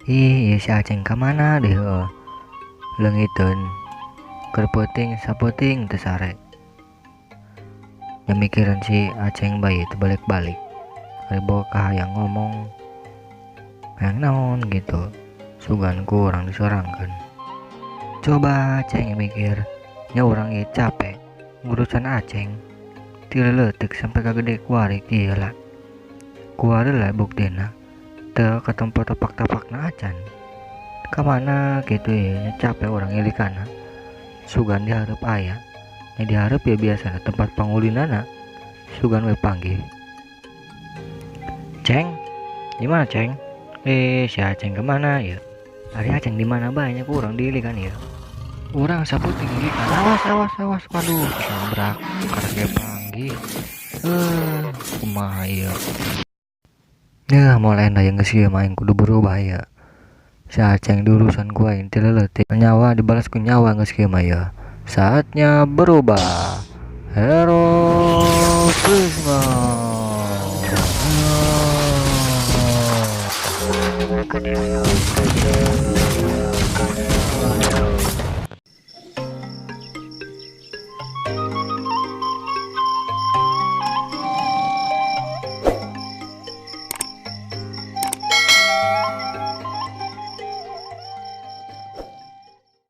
Ih, ieu si Aceng ka mana deui heueuh. Leungiteun. Keur peuting sapeuting teu sare. Nya mikiran si Aceng bae teu balik-balik. Ari boga kahayang ngomong hayang naon gitu. Sugan ku urang disorangkeun. Coba Aceng mikir, nya urang ieu capek ngurusan Aceng. Ti leutik sampai ka gede kuari kieu lah. Kuari lah buktina. Teu katempo tapak-tapakna acan. Ka mana kitu ye nya capek urang ilikana. Sugan dihareup aya. Nya dihareup ya biasana tempat pangulinana. Sugan we panggih. Ceng, di mana Ceng? Si Aceng kemana ya? Ari Aceng di mana bae nya ku urang diilikan ya. Urang saputing ilikan. Awas awas awas, waduh, ketabrak karek ge panggih. Kumaha ieu? Yah, moal endah jeung geus kieu mah aing kudu berubah ya. Si Aceng diurusan ku aing ti leutik. Nyawa dibalas ku nyawa geus kieu mah ya. Saatnya berubah. Hero Krishna.